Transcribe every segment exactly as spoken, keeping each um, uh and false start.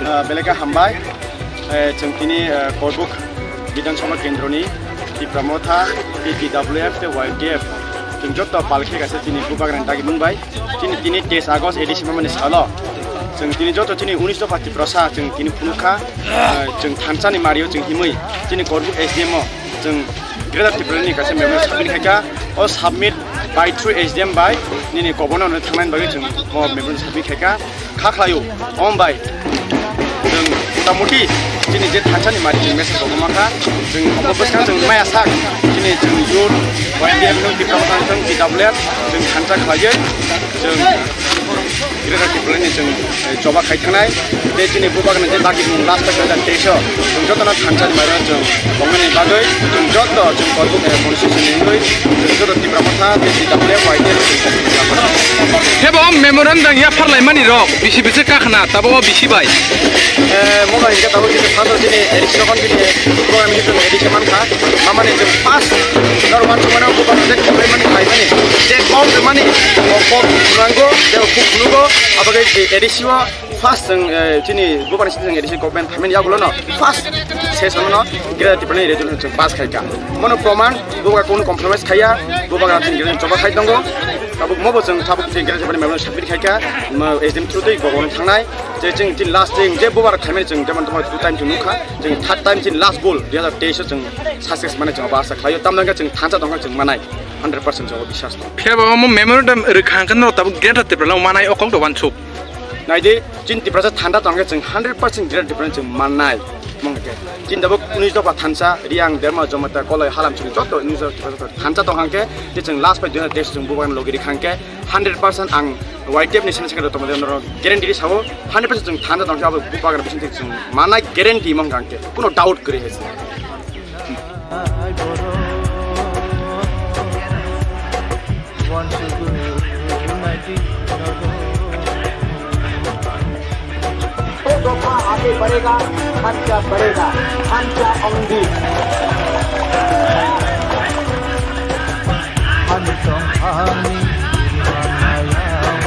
Ah, belai khe hambai. Eh, chwng tini, eh, Korbuk Bidhan Sabha Kendroni Tipra Motha, T T W F tei Y T F, chwng joto pal khe kaisa chini Bubagrani dagimung bai. Chini tini teis August A D C mamani salo chwng tini joto chini unis dopha Tiprasa chwng tini phunukha, eh, chwng thansa ni mario chwng himwi chini Korbuk S D M o chwng Greater Tipraland ni kaisa memorandum submit khaikha. O submit by through S D M bai nini governor no thangnani bagwi chwng o memorandum submit khaikha. Kha khlaio, om bai. Chwng motamuti chini je thansa ni mari chwng message rok ma kha. Chwng obo bwskang chwng maya sak chini chwng youth, Y T F no Tipra Motha chwng T W F chwng thansa khlaiwi chwng Greater Tipraland ni chwng, eh, choba khai thangnai. Tei chini Bubagrani je dagimung last dui hajar teis o chwng jotono thansa ni mari chwng tongnani bagwi chwng joto chwng Korbuk, eh, constituency ni wngwi chwng joto Tipra Motha tei T W F Y T F. Hebo memorandum ya pharlaimani rok bisi bisi kakhna tabo o bisi bai. Eh, mono hingke tabuk chini first chini A D C rokon chini program ni chwng A D C mankha. Mamani chwng first dar wansukmano bubagrani je khlaimani khlaimani je kok rwmani kok nanggo je kok phunukgo. Abagwi A D C o first chwng, eh, chini bubagrani chwng A D C government phaimani yagulono first session no Greater Tipraland ni resolution chwng pass khaikha. Mono proman bubagra kunu compromise khaiya, bubagra chwng resolution choba khai tongo. Tabuk mobo chwng tabuk chwng Greater Tipraland memorandum submit khaikha, mo S D M through twi government thangnai. Je chwng tin last chwng je bubar khaimani chwng jemon tamo two time chwng nukha, chwng third time chini last goal dui hajar teis o chwng success mane chwng abo asa khlaio, tamno hwnkhe chwng thansa tongkha chwng manai hundred percent chwng biswas tong. Phiya ba omo memorandum rwkha hwnkhe norok tabuk Greater Tipraland manai o kok do wansuk. Naidi chini Tiprasa thansa tongkhe chwng hundred percent Greater Tipraland chwng manai. Mong khe chini tabuk unis dopha thansa, Riang, Derma, Jomata, Koloi, Halam chwng joto unis dopha thansa tongkha hwnkhe, je chwng last pai dui hajar teis chwng bubar logi rwkha hwnkhe, hundred percent ang Y T F ni senior secretary tongmani norok guarantee ri sao, hundred percent chwng thansa tongkhe abo bubagra bising thik chwng manai guarantee mong kangkhe, kuno doubt kwrwi hai se. दो दफा आगे बढ़ेगा, खर्चा बढ़ेगा, खर्चा Aundhi. Ani tongthani rimanaiyang,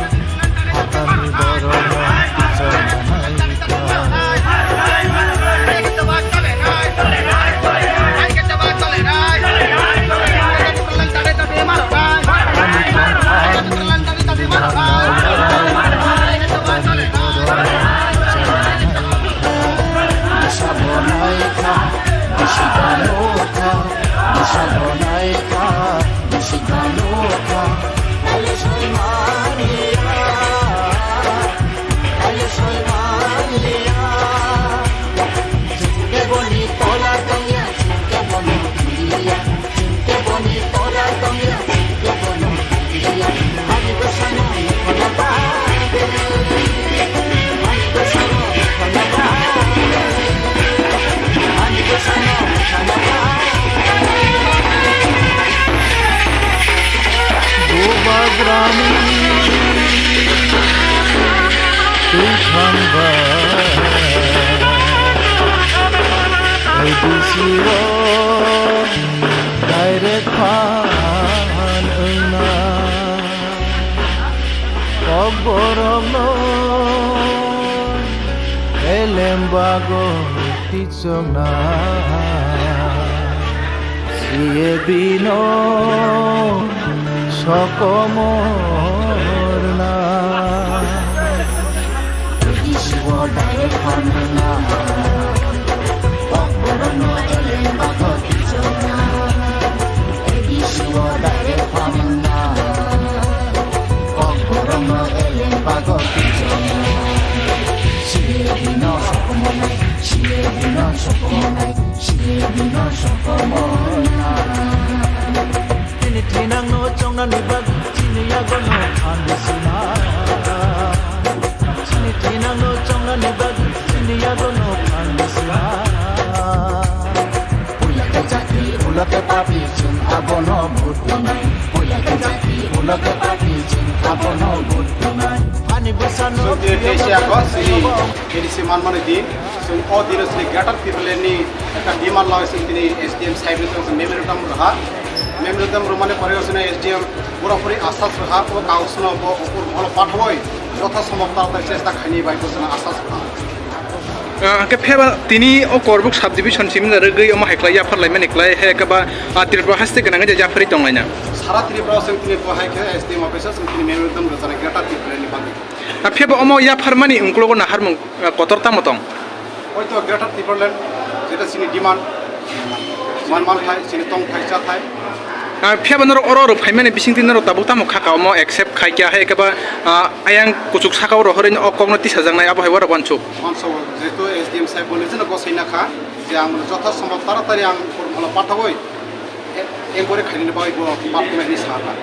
hathani borokno kichormanaikha. Ani tongthani rimanaiyang, hathani borokno kichormanaikha. Bwsa bo naikha, bisi bo nukha, bwsa bo naikha, bisi bo nukha. Kali soi maliya, kali soi maliya. Chwngke boni tola tongya, chwngke bono kiriya. Bubagrani twi thangba A D C o direct phan wngna. Kokborokno elem bago tichokna. C A B no sokomorna. Bisi bo direct phan wngna. Kokborokno elem bago tichokna. A D C o direct phan wngna. Kokborokno elem bago tichokna. C A B no sokomornai, C A B no sokomornai, C A B no sokomornai. Chini thinangno chongnani bagwi chini yagono phan bisinai. Chini thinangno chongnani bagwi chini yagono phan bisinai. Chwng tini teis August chini A D C manmani din. Chwng o dino chini Greater Tipraland ni ekta demand loi chwng tini S D M side ni chwng memorandum rwha. Memorandum rwmani pore chwng S D M borok phuri asas rwha, o kausno bo upor moholo pathawi jotha sombhob taratari chesta khaini bai bo chwng asas rwha. Ah, hwnkhe phiyaba tini o Korbuk subdivision simi da rwgwi omo hai khlai yaphar laimani khlai, hai khe ba, ah, Tripura haste gwnangwi da yapharwi tonglaina. Sara Tripura chwng tini bo hai khe S D M office o chwng tini memorandum rwjana Greater Tipraland ni bagwi. Ah, phiyaba omo yapharmani uklogo naharmung, ah, kotor tamo tong? Oito Greater Tipraland, jeta chini demand, man, man thai, chini tong thai, cha thai. Ah, phiyaba norok oro oro phaimani bisingtwi norok tabuk tamo kha ka omo accept khai kya hai khe ba, ah, ayang kuchuk saka oro horoi o kokno tisajaknai abo hai borok wansuk. Wansuk, jehetu S D M sahib bole jeno gosai na kha, je ang jotha sombhob taratari ang formula pathawi, e-, ekbare khainani bagwi bo pathawi hinwi sa kha.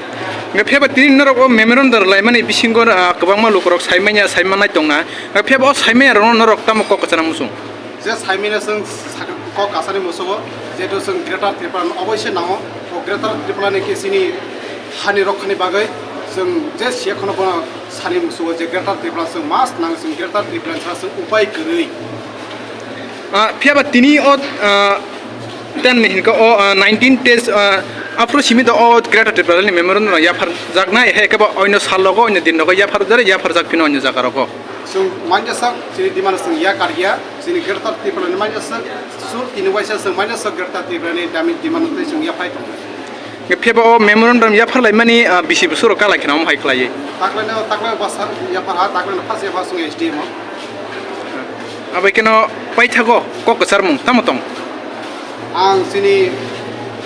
Hwnkhe phiyaba tini norok o memorandum laimani bisingo, ah, kwbangma lukurok saimanya, saimannai tongna. Hwnkhe phiyaba o saimanya rokno norok tamo kok kwchana muchung? Je saimanya chwng sak-, kok kasani musugo, jehetu chwng Greater Tripura no oboise nango, o Greater Tripura ni khe chini hani rokhani bagwi chwng je siya kheno bono sani musugo je Greater Tripura chwng must nang, chwng Greater Tripura ni sara chwng upai kwrwi. Ah, phiyaba tini o, ah, ten ni hinka o, ah, nineteen days, ah, aphuru simi do o Greater Tripura ni memorandum no yapharjaknai, hai khe ba oino sal logo, oino din logo yapharjare, yapharjak phino oino jaga rogo. Chwng manya sak chini demand chwng ya karya, chini Greater Tripura ni manya sak sur tini waisa chwng manya sak Greater Tripura ni dami demand tei chwng ya phai tongo. Nge phiyaba o memorandum yaphar laimani, ah, bisi bwswk rok kalai kheno omo hai khlaiwi. Taklaino, taklaino bwsa yaphar ha, taklaino first yaphar chwng S D M o. Abai kheno paithago kok kwcharmung tamo tong? Ang chini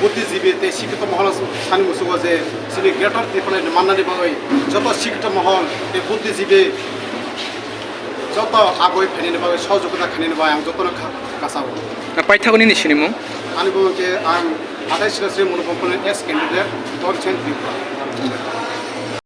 buddhijibi tei sikito mohol sani musugo je chini Greater Tripura ni mannani bagwi joto sikito mohol tei buddhijibi joto aboi phainani bagwi sohojogita khainani bagwi ang jotono kha-, kasao. Na paithago nini sinimung? Ani bumo khe ang hathai Sri Sri Monu Company as candidate, Dorchen Tripura.